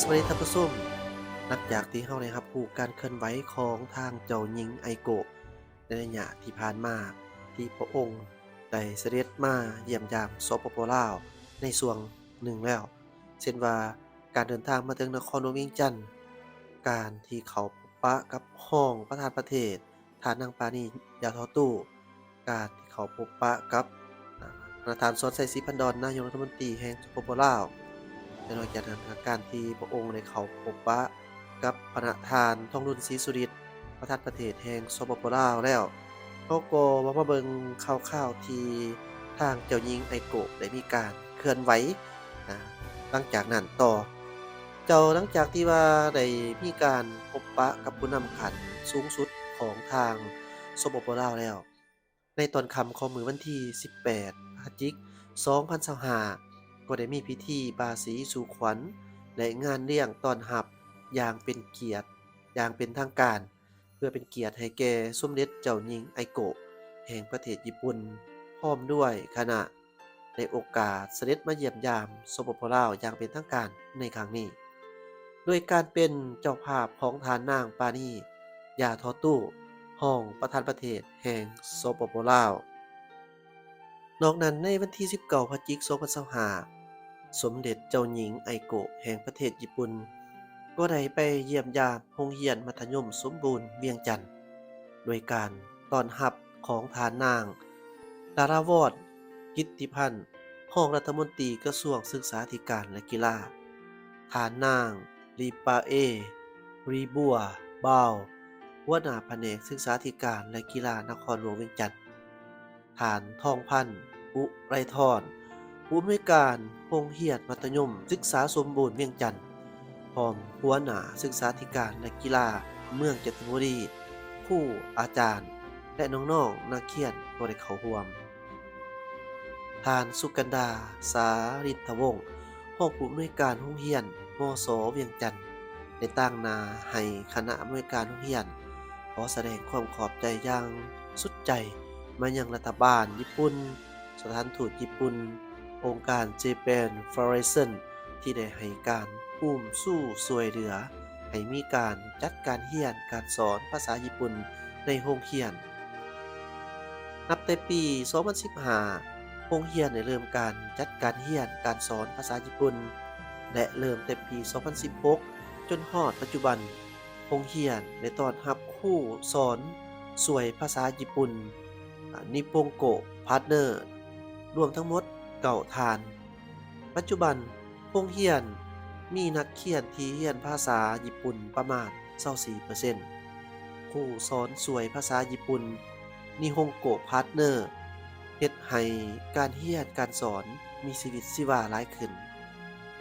ສະບາຍດີທ່ານຜູ້ຊົມ, ຫຼັງຈາກທີ່ເຮົາໄດ້ຮັບຮູ້ການເຄື່ອນໄຫວຂອງທາງເຈົ້າຍິງໄອໂກະ ໃນໄລຍະທີ່ຜ່ານມາ ທີ່ພະອົງໄດ້ສະເດັດມາຢ້ຽມຢາມ ສປປ ລາວ ໃນຊ່ວງໜຶ່ງແລ້ວ, ເຊັ່ນວ່າ ການເດີນທາງມາເຖິງນະຄອນຫຼວງວຽງຈັນ, ການທີ່ເຂົ້າພົບປະກັບຮອງປະທານປະເທດ ທ່ານນາງ ປານີ ຢາທໍ່ຕູ້, ການທີ່ເຂົ້າພົບປະກັບ ອາ ທ່ານ ສອນໄຊ ສີພັນດອນ ນາຍົກລັດຖະມົນຕີແຫ່ງ ສປປ ລາວ, ແລະ ນອກຈາກນັ້ນ ການທີ່ພະອົງໄດ້ເຂົ້າພົບປະກັບພະນະທ່ານ ທອງລຸນ ສີສຸລິດ ປະທານປະເທດແຫ່ງ ສປປ ລາວ ແລ້ວ, ເຮົາກໍມາເບິ່ງຂ່າວໆທີ່ທາງເຈົ້າຍິງໄອໂກະໄດ້ມີການເຄື່ອນໄຫວ ອາ ຫຼັງຈາກນັ້ນຕໍ່. ເຈົ້າ, ຫຼັງຈາກທີ່ວ່າໄດ້ມີການພົບປະກັບຜູ້ນຳຂັ້ນສູງສຸດຂອງທາງ ສປປ ລາວ ແລ້ວ, ໃນຕອນຄ່ຳຂອງມື້ວັນທີສິບແປດ ພະຈິກ ສອງພັນຊາວຫ້າ ກໍໄດ້ມີພິທີບາສີສູ່ຂວັນ ແລະ ງານລ້ຽງຕ້ອນຮັບຢ່າງເປັນກຽດ ຢ່າງເປັນທາງການ ເພື່ອເປັນກຽດໃຫ້ແກ່ສົມເດັດເຈົ້າຍິງໄອໂກະ ແຫ່ງປະເທດຍີ່ປຸ່ນ ພ້ອມດ້ວຍຄະນະ ໃນໂອກາດສະເດັດມາຢ້ຽມຢາມ ສປປ ລາວ ຢ່າງເປັນທາງການໃນຄັ້ງນີ້, ໂດຍການເປັນເຈົ້າພາບຂອງທ່ານນາງ ປານີ ຢາທໍຕູ້ ຮອງປະທານປະເທດແຫ່ງ ສປປ ລາວ. ນອກນັ້ນ, ໃນວັນທີສິບເກົ້າ ພະຈິກ ສອງພັນຊາວຫ້າ ສົມເດັດເຈົ້າຍິງໄອໂກະ ແຫ່ງປະເທດຍີ່ປຸ່ນ ກໍໄດ້ໄປຢ້ຽມຢາມໂຮງຮຽນມັດທະຍົມສົມບູນວຽງຈັນ ໂດຍການຕ້ອນຮັບຂອງທ່ານນາງ ດາລາວອນ ກິດຕິພັນ ຮອງລັດຖະມົນຕີກະຊວງສຶກສາທິການ ແລະ ກິລາ, ທ່ານນາງ ລີປາເອ ຣີບົວ ບາວ ຫົວໜ້າພະແນກສຶກສາທິການ ແລະ ກິລານະຄອນຫຼວງວຽງຈັນ, ທ່ານ ທອງພັນ ອຸໄລທອນ ຜູ້ອຳນວຍການໂຮງຮຽນມັດທະຍົມສຶກສາສົມບູນວຽງຈັນ, ພ້ອມຫົວໜ້າສຶກສາທິການ ແລະ ກິລາເມືອງຈັນທະບູລີ, ຄູອາຈານ ແລະ ນ້ອງໆນັກຮຽນກໍໄດ້ເຂົ້າຮ່ວມ. ທ່ານ ສຸກັນດາ ສາລິນທະວົງ ຮອງຜູ້ອຳນວຍການໂຮງຮຽນ ມສ ວຽງຈັນ ໄດ້ຕາງໜ້າໃຫ້ຄະນະອຳນວຍການໂຮງຮຽນ ຂໍສະແດງຄວາມຂອບໃຈຢ່າງສຸດໃຈມາຍັງລັດຖະບານຍີ່ປຸ່ນ, ສະຖານທູດຍີ່ປຸ່ນ, ອົງການ Japan Foundation ທີ່ໄດ້ໃຫ້ການອຸ້ມຊູຊ່ວຍເຫຼືອໃຫ້ມີການຈັດການຮຽນການສອນພາສາຍີ່ປຸ່ນໃນໂຮງຮຽນ. ນັບແຕ່ປີສອງພັນສິບຫ້າ ໂຮງຮຽນໄດ້ເລີ່ມການຈັດການຮຽນການສອນພາສາຍີ່ປຸ່ນ ແລະ ເລີ່ມແຕ່ປີສອງພັນສິບຫົກ ຈົນຮອດປັດຈຸບັນ, ໂຮງຮຽນໄດ້ຕ້ອນຮັບຄູສອນຊ່ວຍພາສາຍີ່ປຸ່ນ Nihongo Partner ລວມທັງໝົດເກົ້າທ່ານ. ປັດຈຸບັນ, ໂຮງຮຽນມີນັກຮຽນທີ່ຮຽນພາສາຍີ່ປຸ່ນປະມານຊາວສີ່ເປີເຊັນ. ຄູສອນຊ່ວຍພາສາຍີ່ປຸ່ນ Nihongo Partner ເຮັດໃຫ້ການຮຽນການສອນມີຊີວິດຊີວາຫຼາຍຂຶ້ນ.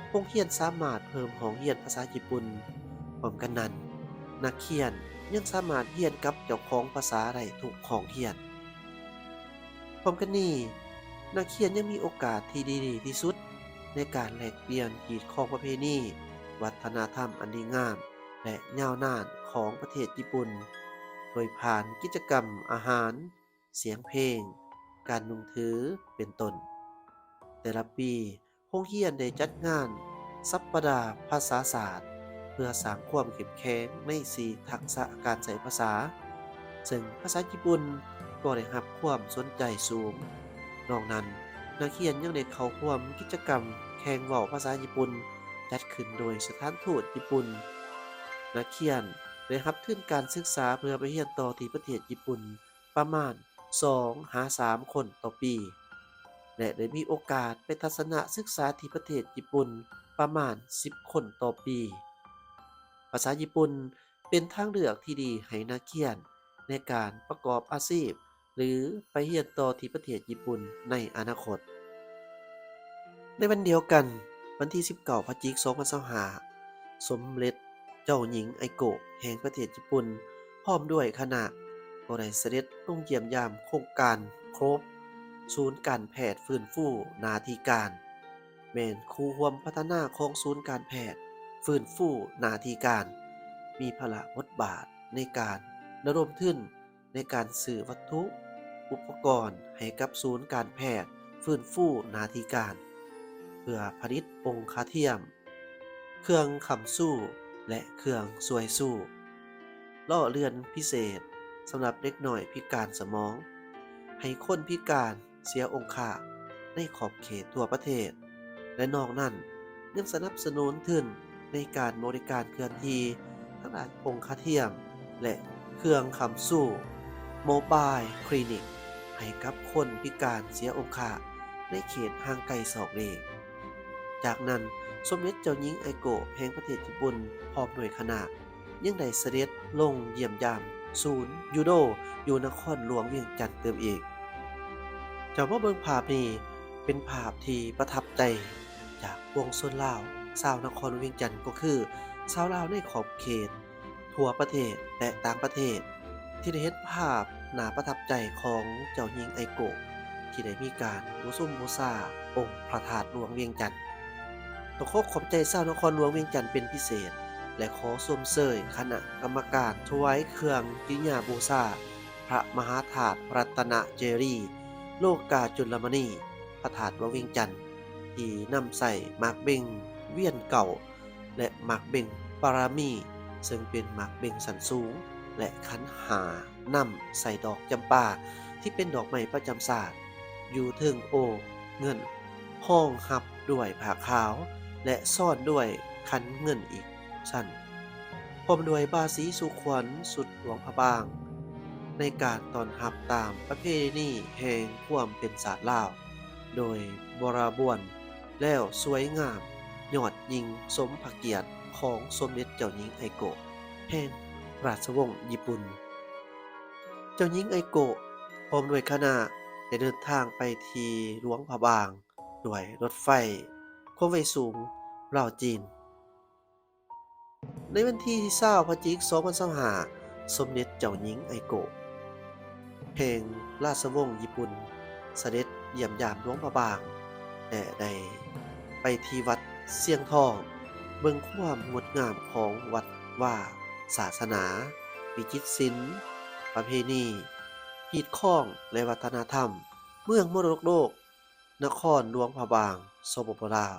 ໂຮງຮຽນສາມາດເພີ່ມຫ້ອງຮຽນພາສາຍີ່ປຸ່ນ. ພ້ອມກັນນັ້ນ, ນັກຮຽນຍັງສາມາດຮຽນກັບເຈົ້າຂອງພາສາໄດ້ທຸກຫ້ອງຮຽນ. ພ້ອມກັນນີ້, ນັກຮຽນຍັງມີໂອກາດທີ່ດີທີ່ສຸດໃນການແລກປ່ຽນຮີດຄອງປະເພນີ, ວັດທະນະທຳອັນດີງາມ ແລະ ຍາວນານຂອງປະເທດຍີ່ປຸ່ນ ໂດຍຜ່ານກິດຈະກຳອາຫານ, ສຽງເພງ, ການນຸ່ງຖື ເປັນຕົ້ນ. ແຕ່ລະປີ, ໂຮງຮຽນໄດ້ຈັດງານສັບປະດາພາສາສາດ ເພື່ອສ້າງຄວາມເຂັ້ມແຂງໃນສີ່ທັກສະການໃຊ້ພາສາ, ເຊິ່ງພາສາຍີ່ປຸ່ນກໍໄດ້ຮັບຄວາມສົນໃຈສູງ. ນອກນັ້ນ, ນັກຮຽນຍັງໄດ້ເຂົ້າຮ່ວມກິດຈະກຳແຂ່ງເວົ້າພາສາຍີ່ປຸ່ນ ຈັດຂຶ້ນໂດຍສະຖານທູດຍີ່ປຸ່ນ. ນັກຮຽນໄດ້ຮັບທຶນການສຶກສາເພື່ອໄປຮຽນຕໍ່ທີ່ປະເທດຍີ່ປຸ່ນປະມານ ສອງຫາສາມຄົນຕໍ່ປີ ແລະ ໄດ້ມີໂອກາດໄປທັດສະນະສຶກສາທີ່ປະເທດຍີ່ປຸ່ນປະມານສິບຄົນຕໍ່ປີ. ພາສາຍີ່ປຸ່ນເປັນທາງເລືອກທີ່ດີໃຫ້ນັກຮຽນໃນການປະກອບອາຊີບ ຫຼື ໄປຮຽນຕໍ່ທີ່ປະເທດຍີ່ປຸ່ນໃນອະນາຄົດ. ໃນວັນດຽວກັນ, ວັນທີສິບເກົ້າ ພະຈິກ ສອງພັນຊາວຫ້າ ສົມເດັດເຈົ້າຍິງໄອໂກະ ແຫ່ງປະເທດຍີ່ປຸ່ນ ພ້ອມດ້ວຍຄະນະ ກໍໄດ້ສະເດັດລົງຢ້ຽມຢາມໂຄງການໂຄບ ສູນການແພດຟື້ນຟູໜ້າທີ່ການ, ແມ່ນຄູ່ຮ່ວມພັດທະນາຂອງສູນການແພດຟື້ນຟູໜ້າທີ່ການ, ມີພາລະບົດບາດໃນການລະດົມທຶນ ໃນການຊື້ວັດຖຸອຸປະກອນໃຫ້ກັບສູນການແພດຟື້ນຟູໜ້າທີ່ການ ເພື່ອຜະລິດອົງຄາທຽມ, ເຄື່ອງຄ້ຳຊູ ແລະ ເຄື່ອງຊ່ວຍຊູ ລໍ້ເລື່ອນພິເສດສຳລັບເດັກນ້ອຍພິການສະໝອງ, ໃຫ້ຄົນພິການເສຍອົງຄະໃນຂອບເຂດທົ່ວປະເທດ ແລະ ນອກນັ້ນຍັງສະໜັບສະໜູນທຶນໃນການບໍລິການເຄື່ອນທີ່ທາງດ້ານອົງຄະທຽມ ແລະ ເຄື່ອງຄ້ຳຊູ Mobile Clinic ໃຫ້ກັບຄົນພິການເສຍອົງຄະໃນເຂດຫ່າງໄກສອກຫຼີກ. ຈາກນັ້ນ, ສົມເດັດເຈົ້າຍິງໄອໂກະແຫ່ງປະເທດຍີ່ປຸ່ນ ພ້ອມດ້ວຍຄະນະ ຍັງໄດ້ສະເດັດລົງຢ້ຽມຢາມສູນຢູໂດຢູ່ນະຄອນຫຼວງວຽງຈັນຕື່ມອີກ. ເຈົ້າມາເບິ່ງພາບນີ້ ເປັນພາບທີ່ປະທັບໃຈຈາກປວງຊົນລາວ ຊາວນະຄອນຫຼວງວຽງຈັນ ກໍຄືຊາວລາວໃນຂອບເຂດ ທົ່ວປະເທດ ແລະ ຕ່າງປະເທດ ທີ່ໄດ້ເຫັນພາບໜ້າປະທັບໃຈຂອງເຈົ້າຍິງໄອໂກະ ທີ່ໄດ້ມີການບູຊົມບູຊາອົງພະທາດຫຼວງວຽງຈັນ. ຕ້ອງຂໍຂອບໃຈຊາວນະຄອນຫຼວງວຽງຈັນເປັນພິເສດ ແລະ ຂໍຊົມເຊີຍຄະນະກຳມະການຖວາຍເຄື່ອງກິລິຍາບູຊາພະມະຫາທາດລັດຕະນະເຈດີ ໂລກາຈຸລະມະນີ ພະທາດຫຼວງວຽງຈັນ ທີ່ນຳໃຊ້ໝາກເບັງວຽນເກົ້າ ແລະ ໝາກເບັງປາລະມີ ເຊິ່ງເປັນໝາກເບັງຊັ້ນສູງ ແລະ ຂັນຫ້ານຳໃສ່ດອກຈຳປາ ທີ່ເປັນດອກໄມ້ປະຈຳຊາດ ຢູ່ເທິງໂອເງິນ ຮອງຮັບດ້ວຍຜ້າຂາວ ແລະ ຊ້ອນດ້ວຍຂັນເງິນອີກຊັ້ນ ພ້ອມດ້ວຍບາສີສູ່ຂວັນຊຸດຫຼວງພະບາງ ໃນການຕ້ອນຮັບຕາມປະເພນີແຫ່ງຄວາມເປັນຊາດລາວ ໂດຍບໍລະບວນ ແລ້ວສວຍງາມຍອດຍິ່ງສົມພະກຽດຂອງສົມເດັດເຈົ້າຍິງໄອໂກະແຫ່ງລາຊະວົງຍີ່ປຸ່ນ. ເຈົ້າຍິງໄອໂກະພ້ອມດ້ວຍຄະນະໄດ້ເດີນທາງໄປທີ່ຫຼວງພະບາງດ້ວຍລົດໄຟຄວາມໄວສູງລາວຈີນ. ໃນວັນທີຊາວ ພະຈິກ ສອງພັນຊາວຫ້າ ສົມເດັດເຈົ້າຍິງໄອໂກະແຫ່ງລາຊະວົງຍີ່ປຸ່ນ ສະເດັດຢ້ຽມຢາມຫຼວງພະບາງ ແລະ ໄດ້ໄປທີ່ວັດຊຽງທອງ ເບິ່ງຄວາມງົດງາມຂອງວັດວາສາສະໜາ, ວິຈິດສິນ, ປະເພນີ, ຮີດຄອງ ແລະ ວັດທະນະທຳ ເມືອງມໍລະດົກໂລກ ນະຄອນຫຼວງພະບາງ ສປປ ລາວ.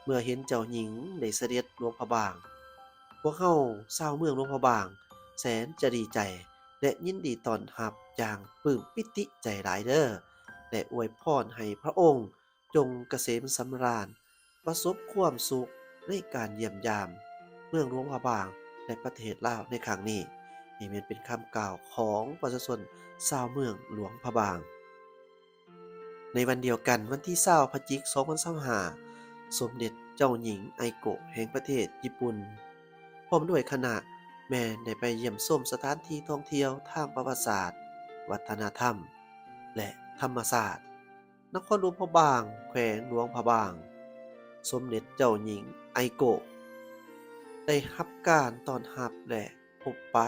ເມື່ອເຫັນເຈົ້າຍິງໄດ້ສະເດັດຫຼວງພະບາງ, ພວກເຮົາຊາວເມືອງຫຼວງພະບາງແສນຈະດີໃຈ ແລະ ຍິນດີຕ້ອນຮັບຢ່າງປຶ້ມປີຕິໃຈຫຼາຍເດີ ແລະ ອວຍພອນໃຫ້ພະອົງ ຈົ່ງກະເສມສຳລານ, ປະສົບຄວາມສຸກໃນການຢ້ຽມຢາມເມືອງຫຼວງພະບາງ ແລະ ປະເທດລາວໃນຄັ້ງນີ້. ນີ້ແມ່ນເປັນຄຳກ່າວຂອງປະຊາຊົນຊາວເມືອງຫຼວງພະບາງ. ໃນວັນດຽວກັນ, ວັນທີຊາວ ພະຈິກ ສອງພັນຊາວຫ້າ ສົມເດັດເຈົ້າຍິງໄອໂກະແຫ່ງປະເທດຍີ່ປຸ່ນ ພ້ອມດ້ວຍຄະນະ ແມ່ນໄດ້ໄປຢ້ຽມຊົມສະຖານທີ່ທ່ອງທ່ຽວທາງປະຫວັດສາດ, ວັດທະນະທຳ ແລະ ທຳມະຊາດ ນະຄອນຫຼວງພະບາງ, ແຂວງຫຼວງພະບາງ. ສົມເດັດເຈົ້າຍິງໄອໂກະ ໄດ້ຮັບການຕ້ອນຮັບ ແລະ ພົບປະ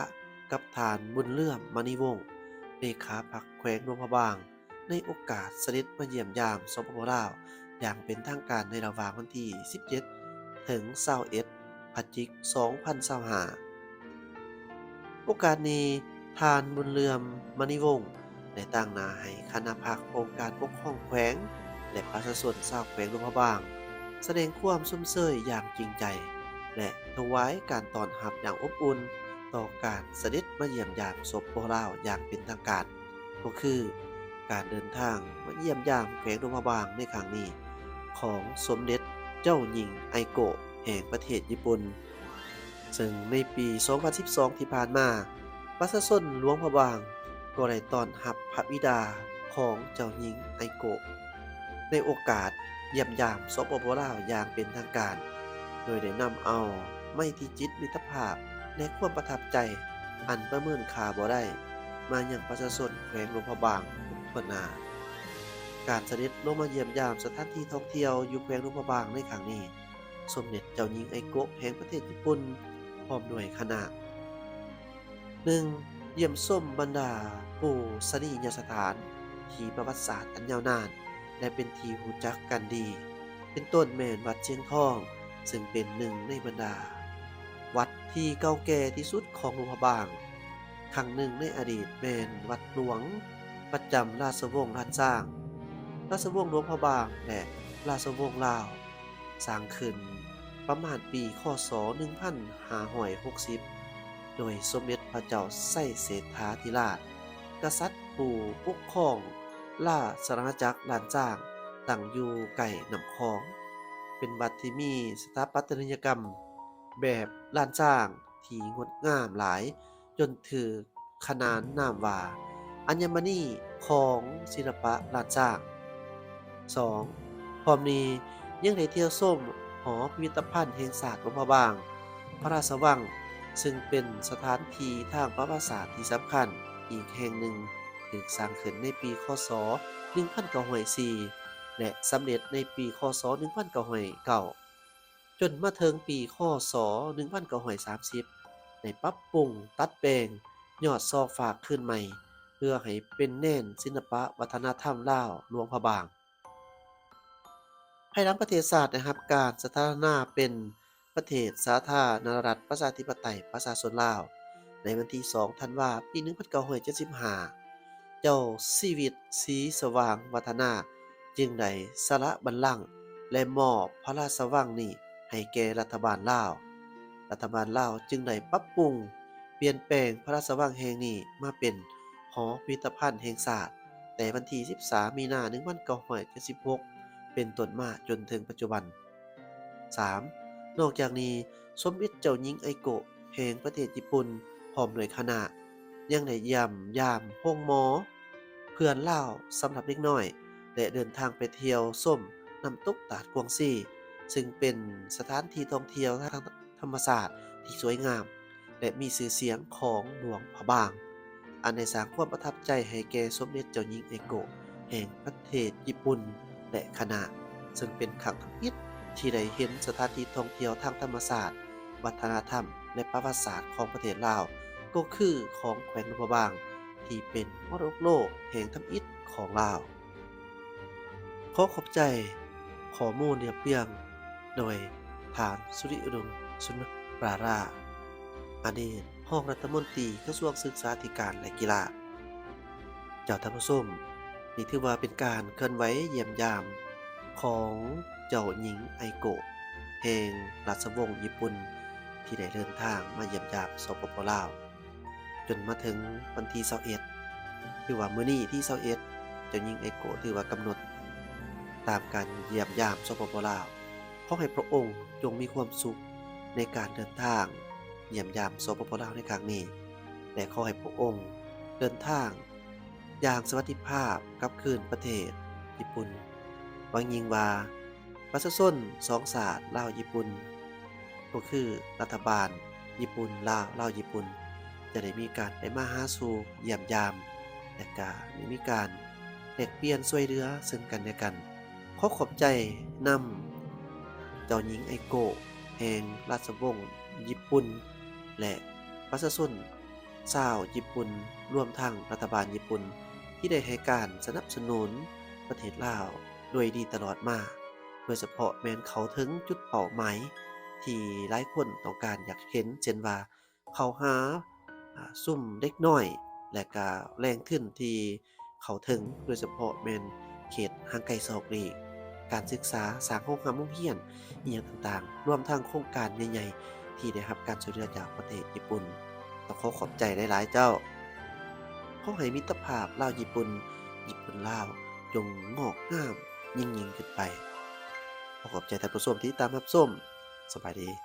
ກັບທ່ານ ບຸນເຫຼືອມ ມະນີວົງ ເລຂາພັກແຂວງຫຼວງພະບາງ ໃນໂອກາດສະເດັດມາຢ້ຽມຢາມ ສປປ ລາວ ຢ່າງເປັນທາງການໃນລະຫວ່າງວັນທີສິບເຈັດ ເຖິງ ຊາວເອັດ ພະຈິກ ສອງພັນຊາວຫ້າ. ໂອກາດນີ້, ທ່ານ ບຸນເຫຼືອມ ມະນີວົງ ໄດ້ຕາງໜ້າໃຫ້ຄະນະພັກ ອົງການປົກຄອງແຂວງ ແລະ ປະຊາຊົນຊາວແຂວງຫຼວງພະບາງ ສະແດງຄວາມຊົມເຊີຍຢ່າງຈິງໃຈ ແລະ ຖວາຍການຕ້ອນຮັບຢ່າງອົບອຸ່ນຕໍ່ການສະເດັດມາຢ້ຽມຢາມ ສປປ ລາວ ຢ່າງເປັນທາງການ. ກໍຄືການເດີນທາງມາຢ້ຽມຢາມແຂວງຫຼວງພະບາງໃນຄັ້ງນີ້ ຂອງສົມເດັດເຈົ້າຍິງໄອໂກະແຫ່ງປະເທດຍີ່ປຸ່ນ. ເຊິ່ງໃນປີສອງພັນສິບສອງທີ່ຜ່ານມາ, ປະຊາຊົນຫຼວງພະບາງກໍໄດ້ຕ້ອນຮັບພະບິດາຂອງເຈົ້າຍິງໄອໂກະ ໃນໂອກາດຢ້ຽມຢາມ ສປປ ລາວ ຢ່າງເປັນທາງການ, ໂດຍໄດ້ນຳເອົາໄມຕີຈິດມິດຕະພາບ ແລະ ຄວາມປະທັບໃຈອັນປະເມີນຄ່າບໍ່ໄດ້ ມາຍັງປະຊາຊົນແຂວງຫຼວງພະບາງທຸກທົ່ວໜ້າ. ການສະເດັດລົງມາຢ້ຽມຢາມສະຖານທີ່ທ່ອງທ່ຽວຢູ່ແຂວງຫຼວງພະບາງໃນຄັ້ງນີ້, ສົມເດັດເຈົ້າຍິງໄອໂກະແຫ່ງປະເທດຍີ່ປຸ່ນ ພ້ອມດ້ວຍຄະນະ ໜຶ່ງ, ຢ້ຽມຊົມບັນດາປູຊະນີຍະສະຖານທີ່ປະຫວັດສາດອັນຍາວນານ ແລະ ເປັນທີ່ຮູ້ຈັກກັນດີ, ເປັນຕົ້ນແມ່ນວັດຊຽງທອງ, ເຊິ່ງເປັນໜຶ່ງໃນບັນດາວັດທີ່ເກົ່າແກ່ທີ່ສຸດຂອງຫຼວງພະບາງ. ຄັ້ງໜຶ່ງໃນອະດີດແມ່ນວັດຫຼວງປະຈຳລາຊະວົງລ້ານຊ້າງ, ລາຊະວົງຫຼວງພະບາງ ແລະ ລາຊະວົງລາວ ສ້າງຂຶ້ນ ປະມານປີ ຄ.ສ. ໜຶ່ງພັນຫ້າຮ້ອຍຫົກສິບ ໂດຍສົມເດັດພະເຈົ້າໄຊເສດຖາທິລາດ ກະສັດຜູ້ປົກຄອງລາຊະອານາຈັກລ້ານຊ້າງ ຕັ້ງຢູ່ໃກ້ນ້ຳຂອງ. ເປັນວັດທີ່ມີສະຖາປັດຕະນີຍະກຳແບບລ້ານຊ້າງທີ່ງົດງາມຫຼາຍ ຈົນຖືກຂນານນາມວ່າ ອັນຍະມະນີຂອງສິລະປະລ້ານຊ້າງ. ສອງ, ພ້ອມນີ້ຍັງໄດ້ທ່ຽວຊົມຫໍພິພິທະພັນແຫ່ງຊາດຫຼວງພະບາງ, ພະລາຊະວັງ, ເຊິ່ງເປັນສະຖານທີ່ທາງປະຫວັດສາດທີ່ສຳຄັນອີກແຫ່ງໜຶ່ງ, ຖືກສ້າງຂຶ້ນໃນປີ ຄ.ສ. ໜຶ່ງພັນເກົ້າຮ້ອຍສີ່ ແລະ ສຳເລັດໃນປີ ຄ.ສ. ໜຶ່ງພັນເກົ້າຮ້ອຍເກົ້າ ຈົນມາເຖິງປີ ຄ.ສ. ໜຶ່ງພັນເກົ້າຮ້ອຍສາມສິບ ໄດ້ປັບປຸງ, ຕັດແປງ, ຍອດຊອກຟາກຄືນໃໝ່ ເພື່ອໃຫ້ເປັນແດນສິລະປະວັດທະນະທຳລາວຫຼວງພະບາງ. ພາຍຫຼັງປະເທດຊາດໄດ້ຮັບການສະຖາປະນາເປັນປະເທດສາທາລະນະລັດ ປະຊາທິປະໄຕ ປະຊາຊົນລາວ ໃນວັນທີ ສອງ ທັນວາ ປີ ໜຶ່ງພັນເກົ້າຮ້ອຍເຈັດສິບຫ້າ, ເຈົ້າຊີວິດ ສີສະຫວ່າງວັດທະນາ ຈຶ່ງໄດ້ສະຫຼະບັນລັງ ແລະ ມອບພະລາຊະວັງນີ້ໃຫ້ແກ່ລັດຖະບານລາວ. ລັດຖະບານລາວຈຶ່ງໄດ້ປັບປຸງປ່ຽນແປງພະລາຊະວັງແຫ່ງນີ້ມາເປັນຫໍພິພິທະພັນແຫ່ງຊາດ ແຕ່ວັນທີ ສິບສາມ ມີນາ ໜຶ່ງພັນເກົ້າຮ້ອຍເຈັດສິບຫົກ ເປັນຕົ້ນມາຈົນເຖິງປັດຈຸບັນ. ສາມ, ນອກຈາກນີ້ ສົມເດັດເຈົ້າຍິງໄອໂກະແຫ່ງປະເທດຍີ່ປຸ່ນ ພ້ອມດ້ວຍຄະນະ ຍັງໄດ້ຢ້ຽມຢາມໂຮງໝໍເພື່ອນລາວສຳລັບເດັກນ້ອຍ ແລະ ເດີນທາງໄປທ່ຽວຊົມນ້ຳຕົກຕາດກວາງຊີ ເຊິ່ງເປັນສະຖານທີ່ທ່ອງທ່ຽວທາງທຳມະຊາດທີ່ສວຍງາມ ແລະ ມີຊື່ສຽງຂອງຫຼວງພະບາງ, ອັນໄດ້ສ້າງຄວາມປະທັບໃຈໃຫ້ແກ່ສົມເດັດເຈົ້າຍິງໄອໂກະແຫ່ງປະເທດຍີ່ປຸ່ນ ແລະ ຄະນະ, ເຊິ່ງເປັນຄັ້ງທຳອິດທີ່ໄດ້ເຫັນສະຖານທີ່ທ່ອງທ່ຽວທາງທຳມະຊາດ, ວັດທະນະທຳ ແລະ ປະຫວັດສາດຂອງປະເທດລາວ, ກໍຄືຂອງແຂວງຫຼວງພະບາງ ທີ່ເປັນມໍລະດົກໂລກແຫ່ງທຳອິດຂອງລາວ. ຂໍຂອບໃຈຂໍ້ມູນລຽບລຽງໂດຍທ່ານ ສຸລິອຸດົມ ສຸນປາລາ ອະດີດຮອງລັດຖະມົນຕີກະຊວງສຶກສາທິການ ແລະ ກິລາ. ເຈົ້າທ່ານຜູ້ຊົມ, ນີ້ຖືວ່າເປັນການເຄື່ອນໄຫວຢ້ຽມຢາມຂອງເຈົ້າຍິງໄອໂກະ ແຫ່ງລາຊະວົງຍີ່ປຸ່ນ ທີ່ໄດ້ເດີນທາງມາຢ້ຽມຢາມ ສປປ ລາວ. ຈົນມາເຖິງວັນທີ ຊາວເອັດ ຖືວ່າມື້ນີ້ທີ ຊາວເອັດ ເຈົ້າຍິງໄອໂກະ ຖືວ່າກຳນົດຕາມການຢ້ຽມຢາມ ສປປ ລາວ. ຂໍໃຫ້ພະອົງຈົ່ງມີຄວາມສຸກໃນການເດີນທາງຢ້ຽມຢາມ ສປປ ລາວ ໃນຄັ້ງນີ້ ແລະ ຂໍໃຫ້ພະອົງເດີນທາງຢ່າງສະຫວັດດີພາບກັບຄືນປະເທດຍີ່ປຸ່ນ. ຫວັງຍິ່ງວ່າ ປະຊາຊົນສອງຊາດລາວຍີ່ປຸ່ນ ກໍຄືລັດຖະບານຍີ່ປຸ່ນລາວ, ລາວຍີ່ປຸ່ນ ຈະໄດ້ມີການໄປມາຫາສູ່ຢ້ຽມຢາມ ແລະ ກະໄດ້ມີການແລກປ່ຽນຊ່ວຍເຫຼືອເຊິ່ງກັນແລະກັນ. ຂໍຂອບໃຈນຳເຈົ້າຍິງໄອໂກະແຫ່ງລາຊະວົງຍີ່ປຸ່ນ ແລະ ປະຊາຊົນຊາວຍີ່ປຸ່ນ ລວມທັງລັດຖະບານຍີ່ປຸ່ນ ທີ່ໄດ້ໃຫ້ການສະໜັບສະໜູນປະເທດລາວ ດ້ວຍດີຕະຫຼອດມາ, ໂດຍສະເພາະແມ່ນເຂົ້າເຖິງຈຸດເປົ້າໝາຍທີ່ຫຼາຍຄົນຕ້ອງການຢາກເຫັນ, ເຊັ່ນວ່າ ເຂົ້າຫາ ອາ ຊຸມເດັກນ້ອຍ ແລະ ກະແຫຼ່ງທຶນທີ່ເຂົ້າເຖິງ, ໂດຍສະເພາະແມ່ນເຂດຫ່າງໄກສອກຫຼີກ, ການສຶກສາ, ສ້າງໂຮງຮ່ຳໂຮງຮຽນ ອີ່ຫຍັງຕ່າງໆ, ລວມທັງໂຄງການໃຫຍ່ໆ ທີ່ໄດ້ຮັບການຊ່ວຍເຫຼືອຈາກປະເທດຍີ່ປຸ່ນ. ຕ້ອງຂໍຂອບໃຈຫຼາຍໆເຈົ້າ. ຂໍໃຫ້ມິດຕະພາບລາວຍີ່ປຸ່ນ, ຍີ່ປຸ່ນລາວ ຈົ່ງງອກງາມຍິ່ງໆຂຶ້ນໄປ. ຂໍຂອບໃຈທ່ານຜູ້ຊົມທີ່ຕິດຕາມຮັບຊົມ. ສະບາຍດີ.